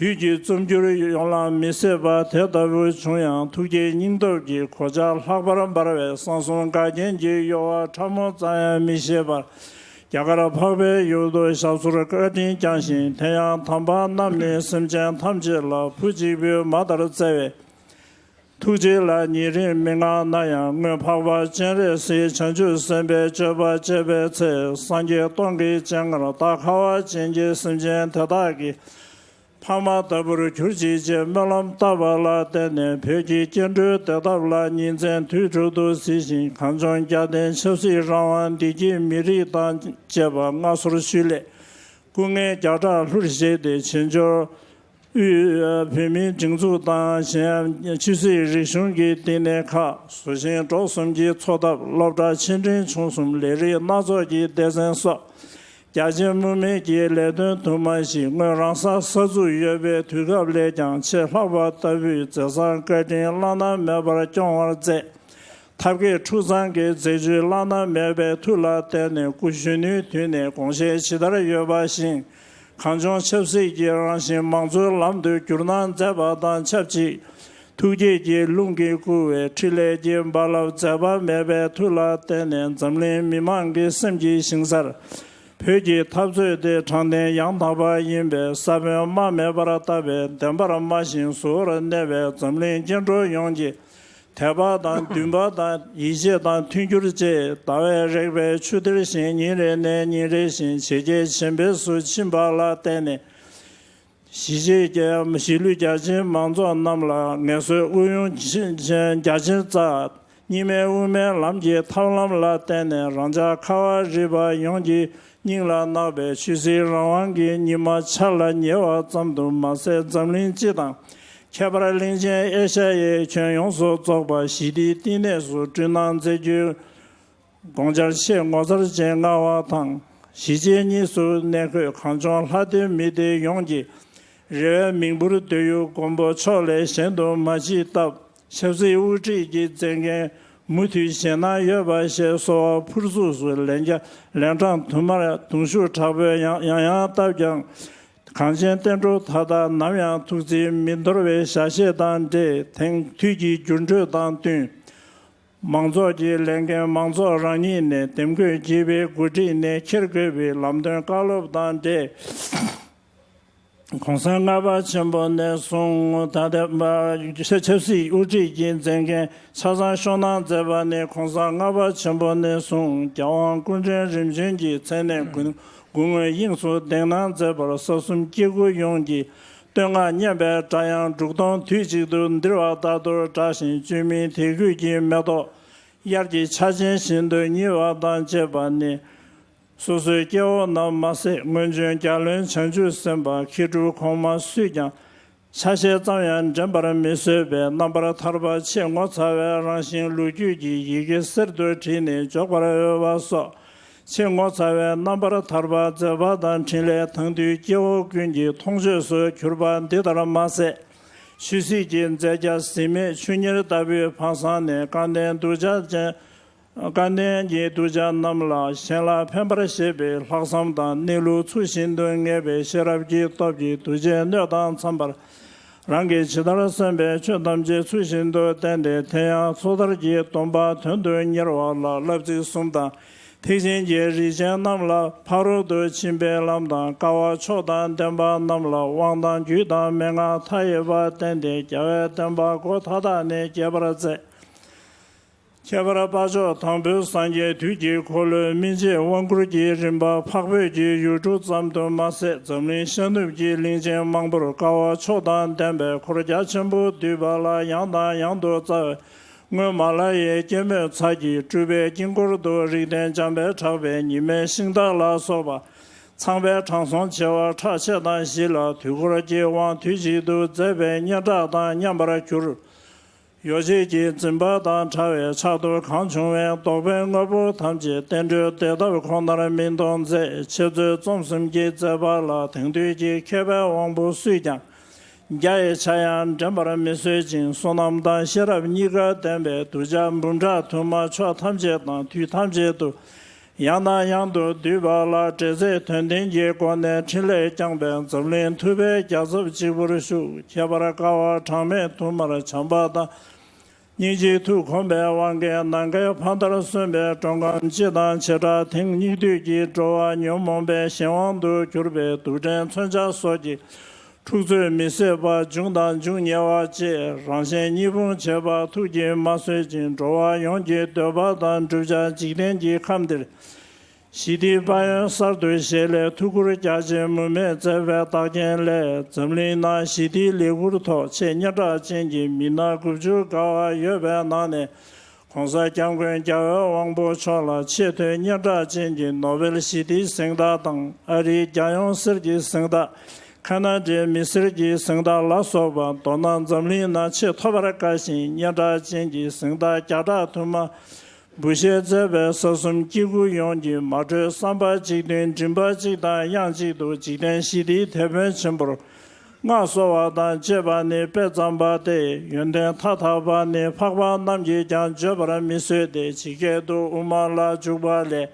དུས་ཀྱི་རྩུབ་འགྱུར་ཡོངས་ལ་མི་སྲིད་པ། དེ་ལྟ་བུ་བྱུང་ཡང་ཐུགས་རྗེའི་སྙིང་སྟོབས་ཀྱིས། གོ་ཆ་ལྷག་པར་འབར་བའི་གསང་གསུམ་འགལ་རྐྱེན་གྱི། གཡོ་བ་ཕྲ་མོ་ཙམ་ཡང་མི་ཤེས་པར། རྒྱ་གར་འཕགས་པའི་ཡུལ་དུ་ཞབས་སོར་བཀའ་དྲིན་བསྐྱངས་ཤིང་། དེ་ཡང་དམ་པ་རྣམས་ནི་སེམས་ཅན་ཐམས་ཅད་ལ། བུ་གཅིག་པུའི་མ་ལྟར་བརྩེ་བས། ཐུགས་རྗེ་ལ་ཉེ་རིང་མི་མངའ་ན་ཡང་། སྔོན་འཕགས་པ་སྤྱན་རས་གཟིགས་བྱང་ཆུབ་སེམས་དཔའི་སྤྱོད་པ་སྤྱད་པའི་ཚེ། སངས་རྒྱས་སྟོང་གི་སྤྱན་སྔར་སྟག་ཁ་བ་ཅན་གྱི་སེམས་ཅན་དེ་དག་གིས། འཕགས་མ་ལྟ་བུར་གྱུར་ཅིག་ཅེས་སྨོན་ལམ་བཏབ་པ་ལ་བརྟེན་ནས། བོད་ཀྱི་སྐྱེ་འགྲོའི་བདེ་ཐབས་ལ་ཉིན་མཚན་དུས་དྲུག་ཏུ་གཟིགས་ཤིང་། གངས་ལྗོངས་རྒྱལ་བསྟན་ཆབ་སྲིད་རང་དབང་བདེ་སྐྱིད་མི་རིགས་དང་བཅས་པ་མངའ་གསོལ་ཞུས་སླད། སྐུ་ངལ་བརྒྱ་ཕྲག་ལྷུར་བཞེས་ཏེ། བྱེས་འབྱོར་དབུས་བོད་མིའི་སྒྲིག་འཛུགས་དང་། གཞན་ཆོས་སྲིད་རིག་གཞུང་གི་བསྟི་གནས་ཁག། བཟོ་ཞིང་འབྲོག་གསུམ་གྱི་འཚོ་ཐབས། སློབ་གྲྭ་ཆེ་འབྲིང་ཆུང་གསུམ། ལས་རིགས་སྣ་ཚོགས་ཀྱི་སྡེ་ཚན་སོགས། རྒྱ་ཆེན་མུ་མེད་ཀྱི་ལས་དོན་དུ་མ་ཞིག། སྔོན་རང་ས་གསར་འཛུགས་ཡོད་པའི་དུས་སྐབས་ལས་ཀྱང་ཆེས་ལྷག་པ་ལྟ་བུའི་མཛད་བཟང་བཀའ་དྲིན་བླ་ན་མེད་པར་སྐྱོང་བར་མཛད། ཐབས་མཁས་འཁྲུག་འཛིང་གི་མཛད་བཅུས་བླ་ན་མེད་པའི་མཐུ་ལ་བརྟེན་ནས། སྐུ་གཞོན་ནུའི་དུས་ནས་དགོངས་བཞེད་ཇི་ལྟར་ཡོད་པ་བཞིན། གངས་ལྗོངས་ཆབ་སྲིད་ཀྱི་རང་བཞིན་མང་གཙོའི་ལམ་དུ་བསྒྱུར་གནང་མཛད་པ་དང་ཆབས་ཅིག། ཐུགས་བསྐྱེད་ཀྱི་རླུང་གིས་བསྐུལ་བའི་འཕྲིན་ལས་ཀྱི་རྦ་རླབས་འཛད་པ་མེད་པའི་མཐུ་ལ་བརྟེན་ནས། འཛམ་གླིང་མི་མང་གི་སེམས་ཀྱི་ཞིང་སར་བོད་ཀྱི་འཐབ་རྩོད་དེ་དྲང་བདེན་ཡང་དག་པ་ཡིན་པའི་ས་བོན་རྨ་མེད་པར་བཏབ་པའི། བདེན་པར་སྨྲ་ཞིང་གཟུ་བོར་གནས་པའི་འཛམ་གླིང་སྐྱེ་འགྲོ་ཡོངས་ཀྱི་དད་པ་དང་འདུན་པ་དང་ཡིད་ཆེས་དང་མཐུན་འགྱུར་བཅས། ཟླ་བས་རེག་པའི་ཆུ་གཏེར་བཞིན་ཉིན་རེ་ནས་ཉིན་རེ་བཞིན་ཇེ་རྒྱས་ཇེ་འཕེལ་དུ་ཕྱིན་པ་ལ་བརྟེན་ནས། གཞིས་བྱེས་རྒྱ་གཞིས་ལུས་རྒྱ་ཆེའི་མང་ཚོགས་རྣམས་ལ་ངལ་གསོའི་ཨུ་ཡོན་ཆེན་ཆེན་རྒྱ་ཆེན་བསྩལ། གཉིས་སྨན་དབུ་མའི་ལམ་གྱི་ཐབས་ལམ་ལ་བརྟེན་ནས། རང་ཅག་ཁ་བ་རི་པ་ཡོངས་ཀྱི་སྙིང་ལ་བརྣག་པའི་ཆོས་སྲིད་རང་དབང་གི་ཉི་མ་འཆར་ལ་ཉེ་བ་ཙམ་དུ་མ་ཟད། འཛམ་གླིང་སྤྱི་དང་། ཁྱད་པར་གླིང་ཆེན་ཨེ་ཤ་ཡའི་ཁྱོན་ཡོངས་སུ་རྫོགས་པ་ཞི་བདེའི་བསྟི་གནས་སུ་བསྐྲུན་གནང་མཛད་རྒྱུའི་དགོངས་འཆར་ཆེས་ངོ་མཚར་ཅན་མངའ་བ་དང་། གཞིས་བྱེས་གཉིས་སུ་གནས་འཁོད་གངས་ལྗོངས་ལྷ་སྡེ་མི་སྡེ་ཡོངས་ཀྱི་རེ་བའི་མིག་འབུར་སྡོད་ཡུལ་མགོན་པོ་མཆོག་ལས་གཞན་དུ་མ་མཆིས་སྟབས། ཆབ་སྲིད་དབུ་ཁྲིད་ཀྱི་མཛད་འགན་མུ་མཐུད་བཞེས་གནང་ཡོད་པ་ཞེས་གསོལ་བ་ཕུར་ཚུགས་སུ་ལན་རྒྱ་ལན་གྲངས་དུ་མར་གདུང་ཤུགས་དྲག་པོས་ཡང་ཡང་ཡང་བཏབ་ཀྱང་། གངས་ཅན་བསྟན་འགྲོ་མཐའ་དག་ནམ་ཡང་ཐུགས་བརྩེ་མི་འདོར་བའི་ཞལ་བཞེས་དང་འབྲེལ། དེང་དུས་ཀྱི་འགྱུར་འགྲོས་དང་བསྟུན། མང་ཚོགས་ཀྱི་ལས་འགན་མང་ཚོགས་རང་ཉིད་ནས་འདེམས་བསྐོས་བགྱིས་པའི་འགོ་ཁྲིད་ནས་འཁྱེར་དགོས་པའི་ལམ་སྟོན་བཀའ་སློབ་དང་འབྲེལ། གོང་ས་ལྔ་པ་ཆེན་པོ་ནས་བཟུང་ད་ལྟ་ཆབ་སྲིད་དབུ་ཁྲིད་ཀྱི་མཛད་འགན་ཆ་ཚང་ཤོར་གནང་མཛད་པ་ནི། གོང་ས་ལྔ་པ་ཆེན་པོ་ནས་བཟུང་རྒྱལ་དབང་སྐུ་ཕྲེང་རིམ་བྱོན་གྱི་མཚན་གནས་དགུང་ལྔ་དབྱིངས་སུ་གདེང་གནང་མཛད་པར་ས་གསུམ་སྐྱེ་དགུ་ཡོངས་ཀྱིས་བསྟོད་བསྔགས་སྙན་པའི་སྒྲ་དབྱངས་འབྲུག་སྟོང་དུས་གཅིག་ཏུ་ལྡིར་བ་ལྟར་དུ་བསྒྲགས་ཤིང་། བཅོས་མིན་དད་གུས་ཀྱི་མེ་ཏོག་དབྱར་གྱི་ཆར་ཆེན་བཞིན་དུ་བསྙིལ་བ་དང་བཅས་པ་ནི། སོ་སོའི་སྐྱེ་བོ་རྣམས་མ་ཟད། སྔོན་བྱོན་རྒྱལ་བློན་བྱང་ཆུབ་སེམས་དཔའ་མཁས་གྲུབ་གོང་མ་སུས་ཀྱང་ཆ་ཤས་ཙམ་ཡང་འགྲན་པར་མི་བཟོད་པའི་རྣམ་པར་ཐར་པ་ཆེས་ངོ་མཚར་བའི་རང་བཞིན་ལོ་རྒྱུས་ཀྱི་ཡི་གེ་གསེར་དུ་བྲིས་ནས་འཇོག་པར་འོས་པ་སོགས། ཆེས་ངོ་མཚར་བའི་རྣམ་པར་ཐར་པ་མཛད་པ་དང་འཕྲིན་ལས་དེང་དུས་སྐྱེ་བོ་ཀུན་གྱི་མཐོང་ཆོས་སུ་གྱུར་པ་འདི་ལྟར་མ་ཟད། ཆོས་སྲིད་ཀྱི་མཛད་རྗེས་ཟིན་མེད་ཆུ་གཉེར་ལྟ་བུའི་འཕང་བསང་ནས་སྐལ་ལྡན་གདུལ་བྱ་ཅན། སྐལ་ལྡན་གྱི་གདུལ་བྱ་རྣམས་ལ་གཞན་ལ་ཕན་པར་བྱེད་པའི་ལྷག་བསམ་དང་གནས་ལུགས་ཚུལ་བཞིན་དུ་ངེས་པའི་ཤེས་རབ་ཀྱི་སྟོབས་ཀྱིས་གདུལ་བྱའི་སྣོད་དང་འཚམ་པར་རང་གིས་ཇི་ལྟར་གསན་པའི་ཆོས་ཐམས་ཅད་ཚུལ་བཞིན་དུ་བསྟན་ཏེ། དེ་ཡང་ཚོགས་བདག་གི་སྡོམ་པ་དོན་དུ་གཉེར་བ་ལ་བསླབ་ཚིགས་གསུམ་དང་། ཐེག་ཆེན་གྱི་རིགས་ཅན་རྣམས་ལ་ཕ་རོལ་ཏུ་ཕྱིན་པའི་ལམ་དང་། དཀའ་བ་མཆོག་དང་ལྡན་པ་རྣམས་ལ་དབང་དང་རྒྱུད་དང་མན་ངག་མཐའ་ཡས་པ་བསྟན་ཏེ། རྒྱལ་བའི་བསྟན་པ་སྒོ་མཐའ་དག་ནས་རྒྱས་པར་མཛད། ཁྱད་པར་དཔལ་མཆོག་དང་པོའི་སངས་རྒྱས་དུས་ཀྱི་འཁོར་ལོའི་སྨིན་བྱེད་དབང་བསྐུར་གྱི་རིམ་པ་འཕགས་བོད་ཀྱི་ཡུལ་གྲུ་ཙམ་དུ་མ་ཟད། འཛམ་གླིང་ཤར་ནུབ་ཀྱི་གླིང་ཆེན་མང་པོར་དཀའ་བ་མཆོག་དང་ལྡན་པའི་འཁོར་རྒྱ་ཆེན་པོ་བསྡུས་པ་ལ་ཡང་དང་ཡང་དུ་སྩལ་བའི་སྔོན་མ་ལ་ཡའི་སྐྱེད་མོས་ཚལ་གྱི་སྤྲུལ་པའི་དཀྱིལ་འཁོར་དུ། རིགས་ལྡན་འཇམ་དཔལ་གྲགས་པའི་ཉི་མའི་ཤིང་རྟ་ལ་སོགས་པ། ཚངས་པའི་དྲང་སྲོང་བྱེ་བ་ཕྲག་ཕྱེད་དང་བཞི་ལ། དུས་འཁོར་གྱི་དབང་དུས་གཅིག་ཏུ་མཛད་པའི་སྙན་གྲགས་དང་མཉམ་པར་གྱུར། ཡོ་བྱད་ཀྱི་འཛིན་པ་དང་བྲལ་བའི་ཕྱག་ཏུ་གང་བྱུང་བའི་བདོག་པའི་དངོས་པོ་ཐམས་ཅད་བསྟན་འགྲོའི་བདེ་ཐབས་ཁོ་ནར་སྨིན་གཏོང་མཛད། འཆད་རྩོད་རྩོམ་གསུམ་གྱི་མཛད་པ་ལ་དེང་དུས་ཀྱི་མཁས་པའི་དབང་པོ་སུས་ཀྱང་རྒྱ་ཡི་ཆ་ཡང་འགྲན་པར་མི་བཟོད་ཅིང་། བསོད་ནམས་དང་ཤེས་རབ་གཉིས་ཀ་ལྡན་པའི་གདུལ་བྱ་འབུམ་ཕྲག་དུ་མ་ཕྱོགས་ཐམས་ཅད་དང་དུས་ཐམས་ཅད་དུ། ཡང་དང་ཡང་དུ་བསྡུས་པ་ལ། འབྲེལ་ཚད་དོན་ལྡན་གྱི་སྒོ་ནས་ཕྲིན་ལས་བསྐྱངས་པས། འཛམ་གླིང་ཐུབ་པའི་རྒྱལ་ཚབ་གཅིག་པུར་བཞུགས། ཁྱད་པར་དཀའ་བ་གྲངས་མེད་དུ་མར་བྱམས་པ་དང་། སྙིང་རྗེའི་མཐུ་བསྒོམས་པའི་དབང་གིས། ནམ་མཁའི་ཕ་མཐར་སོན་པའི་མགྲོན་ཁང་སྤྱི་དང་བྱེ་བྲག་དེང་སྙིགས་དུས་ཀྱི་འགྲོ་བ་ཉོན་མོངས་པའི་གཞན་དབང་དུ་གྱུར་པའི་དུག་ཕྲན་མཚོན་ཆ་སོགས་ཀྱི་འཁྲུག་རྩོད་མི་བཟོད་པ། འབྱུང་དང་འབྱུང་ཉེ་བ་བཅས་རང་གཞན་གཉིས་ཕུང་བྱེད་པ་ཐུགས་ཀྱིས་མ་བཟོད་ཅིང་། འགྲོ་བ་ཡོངས་ཀྱི་འདོད་པ་དང་བསྒྲུབ་བྱ་འཇིག་རྟེན་གྱི་ཁམས་འདིར་ཞི་བདེའི་དཔལ་ཡོན་གསར་དུ་བཞད་ལས། ཐུགས་ཁུར་རྒྱ་ཆེན་མུ་མེད་མཛད་པའི་བདག་རྐྱེན་ལས། འཛམ་གླིང་ནང་ཞི་བདེའི་ལེགས་བཀུར་ཐོག་ཆེས་སྙན་གྲགས་ཅན་གྱི་མི་སྣ་དགུ་བཅུ་ག་བར་ཡོད་པའི་ནང་ནས། ༸གོང་ས་༸སྐྱབས་མགོན་རྒྱལ་བའི་དབང་པོ་མཆོག་ལ་ཆེས་མཐོའི་སྙན་གྲགས་ཅན་གྱི་ནོ་བེལ་ཞི་བདེའི་གཟེངས་རྟགས་དང་། ཨ་རིའི་རྒྱལ་ཡོངས་གསེར་གྱི་གཟེངས་རྟགས། ཁ་ན་ཌའི་མི་སེར་གྱི་གཟེངས་རྟགས་ལ་སོགས་པ། མདོར་ན་འཛམ་གླིང་ན་ཆེས་ཐོབ་པར་དཀའ་ཞིང་སྙན་གྲགས་ཅན་གྱི་གཟེངས་རྟགས་བརྒྱ་ཕྲག་དུ་མ་འབུལ་བཞེས་མཛད་པའི་ས་གསུམ་སྐྱེ་དགུ་ཡོངས་ཀྱི་མ་གྲོས་བསམ་པ་གཅིག་མཐུན། མགྲིན་པ་གཅིག་དང་དབྱངས་གཅིག་ཏུ། འཇིག་རྟེན་ཞི་བདེའི་དེད་དཔོན་ཆེན་པོར་མངའ་གསོལ་བ་དང་བཅས་པ་ནི་དཔེ་ཙམ་པ་སྟེ། ཡོན་ཏན་མཐའ་དག་པ་ནི་འཕགས་པ་རྣམས་ཀྱིས་ཀྱང་བརྗོད་པར་མི་བཟོད་དེ། ཇི་སྐད་དུ། དབུ་མ་ལ་འཇུག་པ་ལས།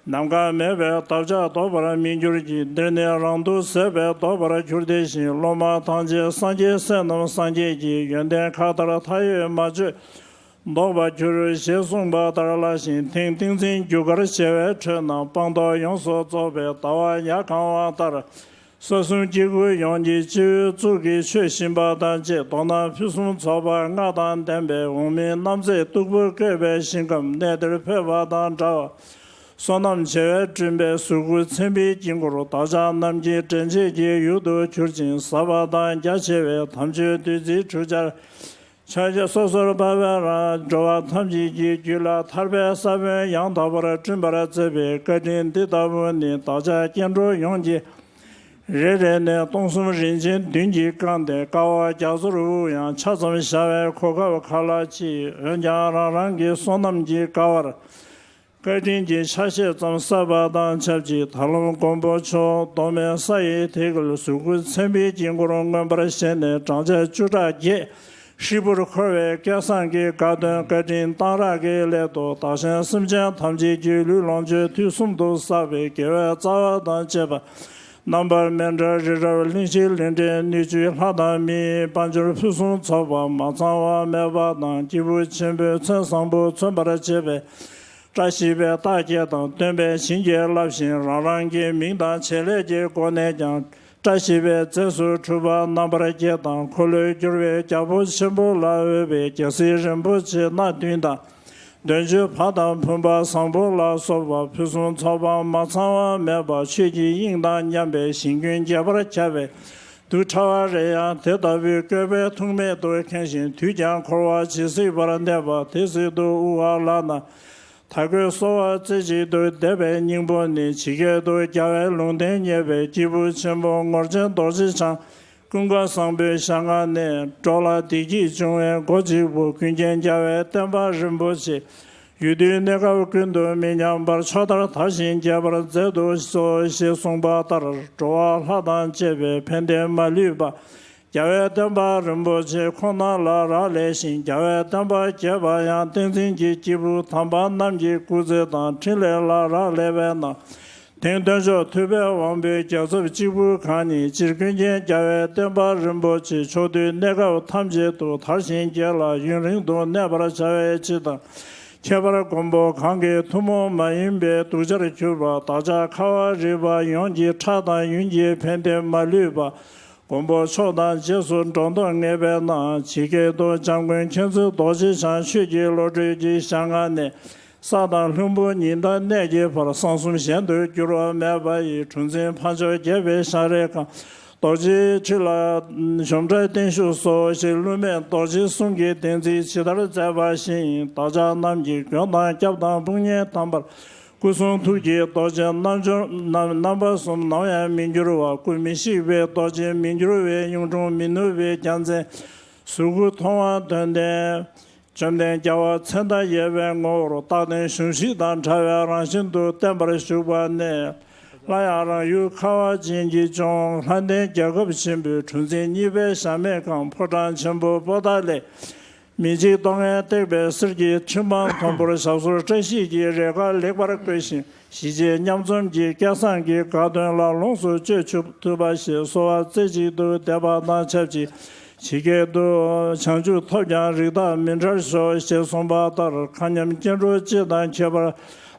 ནམ་མཁའ་མེད་པའི་འདབ་ཆགས་ལྡོག་པར་མི་འགྱུར་གྱི། འདིར་ནི་རང་དུ་ཟད་པས་ལྡོག་པར་འགྱུར་ཏེ་བཞིན། སློབ་མ་ཐམས་ཅད་སངས་རྒྱས་སྲས་རྣམས་སངས་རྒྱས་ཀྱི། ཡོན་ཏན་མཁའ་ལྟར་མཐའ་ཡས་མ་བརྗོད་ལྡོག་པར་འགྱུར། ཞེས་གསུངས་པ་ལྟར་ལ་ཞིང་དེང་ཏིང་འཛིན་རྒྱུ་སྐར་བྱེ་བའི་ཁྲོད་ན། སྤངས་རྟོགས་ཡོངས་སུ་རྫོགས་པའི་ཟླ་བ་ཡར་གང་བ་ལྟར། ས་གསུམ་སྐྱེ་དགུ་ཡོངས་ཀྱི་སྤྱི་བོའི་གཙུག་གི་ཆོས་བཞིན་པ་དང་བཅས། མདོར་ན་ཕུན་སུམ་ཚོགས་པ་ལྔ་དང་ལྡན་པའི་འོག་མིན་རྣམ་མཛེས་སྟུག་པོ་བཀོད་པའི་ཞིང་ཁམས་གནས་འདིར་ཕེབས་པ་དང་འདྲ་བ། བསོད་ནམས་བྱེ་བས་བསྐྲུན་པའི་གཟུགས་སྐུ་མཚན་དཔེའི་དཀྱིལ་འཁོར། བདག་ཅག་རྣམས་ཀྱི་འདྲེན་བྱེད་ཀྱི་ཡུལ་དུ་གྱུར་ཅིང་། ཟབ་པ་དང་རྒྱ་ཆེ་བའི་དམ་ཆོས་བདུད་རྩིའི་གྲུ་ཆར། ཕྱག་རྒྱ་སོ་སོར་འབབ་པའི་རང་། འགྲོ་བ་ཐམས་ཅད་ཀྱི་རྒྱུད་ལ་ཐར་པའི་ས་བོན་ཡང་དག་པར་བསྐྲུན་པར་མཛད་པའི་བཀའ་དྲིན་འདི་ལྟ་བུ་ནི། བདག་ཅག་སྐྱེ་འགྲོ་ཡོངས་ཀྱི་རེ་རེ་ནས་སྟོང་གསུམ་རིན་ཆེན་བདུན་གྱིས་བཀང་སྟེ། དཀའ་བ་རྒྱ་མཚོར་དབུགས་ཡང་ཆ་ཙམ་བཞག་པའི་གོ་སྐབས་ག་ལ་མཆིས། འོན་ཀྱང་རང་རང་གི་བསོད་ནམས་ཀྱི་དཀའ་བར། བཀའ་དྲིན་གྱི་ཆ་ཤས་ཙམ་བསགས་པ་དང་ཆབས་ཅིག། ད་ལམ་མགོན་པོ་མཆོག་མདོ་སྨད་ས་ཡི་དེ་གར་གཟུགས་སྐུ་མཚན་དཔེའི་དཀྱིལ་འཁོར་མངོན་པར་བཞེངས་ནས། བགྲང་བྱ་བཅུ་ཕྲག་བརྒྱད་ཧྲིལ་པོར་འཁོར་བའི་སྐལ་བཟང་གི་དགའ་སྟོན་བཀའ་དྲིན་གཏང་རག་གི་སླད་དུ། བདག་གཞན་སེམས་ཅན་ཐམས་ཅད་ཀྱི་ལུས་ལོངས་སྤྱོད་དུས་གསུམ་དུ་བསགས་པའི་དགེ་བའི་རྩ་བ་དང་བཅས་པ། རྣམ་པར་མེ་འདྲ་རི་རབ་གླིང་བཞི་ལུས་འབྲེལ་སྣོད་བཅུད་ལྷ་དང་མིའི་དཔལ་འབྱོར་ཕུན་སུམ་ཚོགས་པ་མ་ཚང་བ་མེད་པ་དང་། སྐྱེས་བུ་ཆེན་པོའི་མཚན་བཟང་པོ་མཚོན་པར་བྱེད་པའི་བཀྲ་ཤིས་པའི་རྟགས་བརྒྱད་དང་སྟོན་པའི་བྱིན་གྱིས་བརླབས་ཤིང་། རང་རང་གི་མིང་དང་བྱེད་ལས་ཀྱི་སྒོ་ནས་ཀྱང་བཀྲ་ཤིས་པའི་རྫས་སུ་གྲུབ་པ་རྣམ་པར་བརྒྱད་དང་། འཁོར་ལོས་སྒྱུར་བའི་རྒྱལ་པོ་ཆེན་པོ་ལ་འོས་པའི་རྒྱལ་སྲས་རིན་པོ་ཆེ་སྣ་བདུན་དང་། འདོད་འཇོའི་བ་དང་བུམ་པ་བཟང་པོ་ལ་སོགས་པ་ཕུན་སུམ་ཚོགས་པ་མ་ཚང་བ་མེད་པ། ཆོས་ཀྱི་དབྱིངས་དང་མཉམ་པའི་ཞིང་ཀུན་རྒྱས་པར་ཁྱབ་པའི་དུག་ཕྲ་བ་རེ་ཡང་དེ་ལྟ་བུའི་བཀོད་པས་ཐུག་མེད་དུ་ཁེངས་ཤིང་། དུས་ཀྱང་འཁོར་བ་ཇི་སྲིད་བར་གནས་པ་དེ་སྲིད་དུ་དབུལ་བ་ལག་ན། དར་གོས་གསོལ་བ་རྩེ་གཅིག་ཏུ་འདེབས་པའི་སྙིང་པོ་ནི། ཇི་སྐད་དུ། རྒྱལ་བའི་ལུང་བསྟན་བརྙེས་པའི་སྐྱེས་བུ་ཆེན་པོ། ངོར་ཆེན་རྡོ་རྗེ་འཆང་ཀུན་དགའ་བཟང་པོའི་ཞལ་སྔ་ནས། འགྲོ་ལ་བདེ་སྐྱིད་འབྱུང་བའི་སྒོ་གཅིག་པུ། ཀུན་མཁྱེན་རྒྱལ་བའི་བསྟན་པ་རིན་པོ་ཆེ། ཡུལ་དུས་གནས་སྐབས་ཀུན་ཏུ་མི་ཉམས་པར། ཕྱོགས་མཐར་དར་ཞིང་རྒྱས་པར་མཛད་དུ་གསོལ། ཞེས་གསུངས་པ་ལྟར། འགྲོ་བ་ལྷ་དང་བཅས་པའི་ཕན་བདེ་མ་ལུས་པ། རྒྱལ་བའི་བསྟན་པ་རིན་པོ་ཆེ་ཁོང་རྣམས་ལ་རག་ལས་ཤིང་། རྒྱལ་བའི་བསྟན་པ་རྒྱས་པ་ཡང་བསྟན་འཛིན་གྱི་སྐྱེས་བུ་དམ་པ་རྣམས་ཀྱི་སྐུ་ཚེ་དང་འཕྲིན་ལས་ལ་རག་ལས་པས་ན། དེང་སྟོན་མཆོག་ཐུབ་པའི་དབང་པོའི་རྒྱལ་ཚབ་གཅིག་པུ་གང་ཉིད་སྤྱིར་ཀུན་མཁྱེན་རྒྱལ་བའི་བསྟན་པ་རིན་པོ་ཆེ་ཕྱོགས་དུས་གནས་སྐབས་ཐམས་ཅད་དུ་དར་ཞིང་རྒྱས་ལ་ཡུན་རིང་དུ་གནས་པར་བྱ་བའི་ཕྱིར་དང་། ཁྱད་པར་མགོན་པོ་གང་གི་ཐུན་མོང་མ་ཡིན་པའི་གདུལ་བྱར་གྱུར་པ་བདག་ཅག་ཁ་བ་རི་པ་ཡོངས་ཀྱི་ཁྲག་དང་ཡུན་གྱི་ཕན་བདེ་མ་ལུས་པ། མགོན་པོ་མཆོག་དང་རྗེས་སུ་འགྲོ་འདོད་ངེས་པས་ན། ཇི་སྐད་དུ། འཇམ་མགོན་མཁྱེན་བརྩེ་རྡོ་རྗེ་འཆང་ཆོས་ཀྱི་བློ་གྲོས་ཀྱི་ཞལ་སྔ་ནས། ས་དང་ལྷུན་པོ་ཉི་ཟླ་གནས་ཀྱི་བར། གསང་གསུམ་གཞན་དུ་འགྱུར་བ་མེད་པ་ཡི། གྲུ་འཛིན་འཕགས་མཆོག་རྒྱལ་བའི་ཞལ་རས་ཁང་། རྡོ་རྗེའི་ཁྲི་ལ་འཇོམས་སྒྲ་བརྟན་བཞུགས་སོ། ཞེས་བསླུ་མེད་རྡོ་རྗེའི་གསུང་གིས་བདེན་ཚིག་ཇི་ལྟར་མཛད་པ་བཞིན། བདག་ཅག་རྣམས་ཀྱི་མགོན་དང་སྐྱབས་དང་དཔུང་གཉེན་དམ་པར། སྐུ་གསུང་ཐུགས་ཀྱི་རྡོ་རྗེ་རྣམ་འབྱོར་རྣམ་རྣམ་པ་གསུམ་ནམ་ཡང་མི་འགྱུར་བ། སྐུ་མི་ཤིགས་པའི་རྡོ་རྗེ་མི་འགྱུར་བའི་གཡུང་དྲུང་མི་ནུབ་པའི་རྒྱལ་མཚན། གཟུགས་སྐུ་མཐོང་བ་དོན་ལྡན། བཅོམ་ལྡན་རྒྱལ་བ་མཚན་དང་ཡལ་བའི་ངོ་བོར་རྟག་བརྟན་གཞོམ་གཞིག་དང་བྲལ་བའི་རང་བཞིན་དུ་བརྟན་པར་བཞུགས་པ་ནས། སླར་ཡང་རང་ཡུལ་ཁ་བ་ཅན་གྱི་ལྗོངས་ལྷ་ལྡན་རྒྱལ་ཁབ་ཆེན་པོའི་གྲུ་འཛིན་གཉིས་པའི་ཞབས་མེད་ཁང་ཕོ་བྲང་ཆེན་པོ་པོ་ཏཱ་ལའི། མི་འཇིགས་གཏོང་ངན་བཏེགས་པའི་གསེར་གྱི་ཁྲི་འཕང་མཐོན་པོར་ཞབས་སོར་བཀྲ་ཤིས་ཀྱི་རེ་ཁཱ་ལེགས་པར་བཀོད་ཅིང་། ཞི་བྱེད་མཉམ་འཛོམས་ཀྱི་སྐལ་བཟང་གི་དགའ་སྟོན་ལ་ལོངས་སུ་སྤྱོད་ཆུབ་ཐུབ་པ་ཞེས་གསོལ་བ་རྩེ་གཅིག་ཏུ་འདེབས་པ་དང་ཆབས་ཅིག་ཇི་སྐད་དུ། བྱང་ཆུབ་ཐོབ་ཀྱང་རིགས་བདག་མི་འབྲལ་ཤོག་ཅེས་གསུངས་པ་ལྟར། མཁའ་མཉམ་སྐྱེ་འགྲོ་སྤྱི་དང་ཁྱད་པར།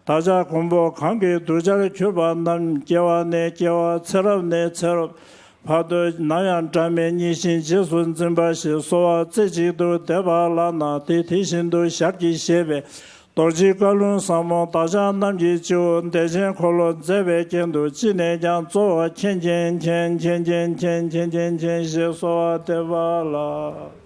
བདག་ཅག་མགོན་པོ་གང་གིས་གདུལ་བྱར་གྱུར་པ་རྣམས། སྐྱེ་བ་ནས་སྐྱེ་བ། ཚེ་རབས་ནས་ཚེ་རབས། བར་དུ་ནམ་ཡང་བྲལ་མེད་ཉིད་བཞིན་རྗེས་སུ་འཛིན་པ་ཞེས་གསོལ་བ་རྩེ་གཅིག་ཏུ་འདེབས་པ་ལགས་ན། དེ་དེ་བཞིན་དུ་ཞལ་གྱིས་བཞེས་པའི་རྡོ་རྗེ་བཀའ་ལུང་ཟབ་མོ་བདག་ཅག་རྣམས་ཀྱི་སྤྱི་བོ་བདེ་ཆེན་འཁོར་ལོ་མཛད་པའི་རྐྱེན་དུ། ཅི་ནས་ཀྱང་གཙོ་བོ་མཁྱེན་མཁྱེན་མཁྱེན་མཁྱེན་མཁྱེན་མཁྱེན་མཁྱེན་མཁྱེན་མཁྱེན་ཞེས་གསོལ་བ་འདེབས་པ་ལགས།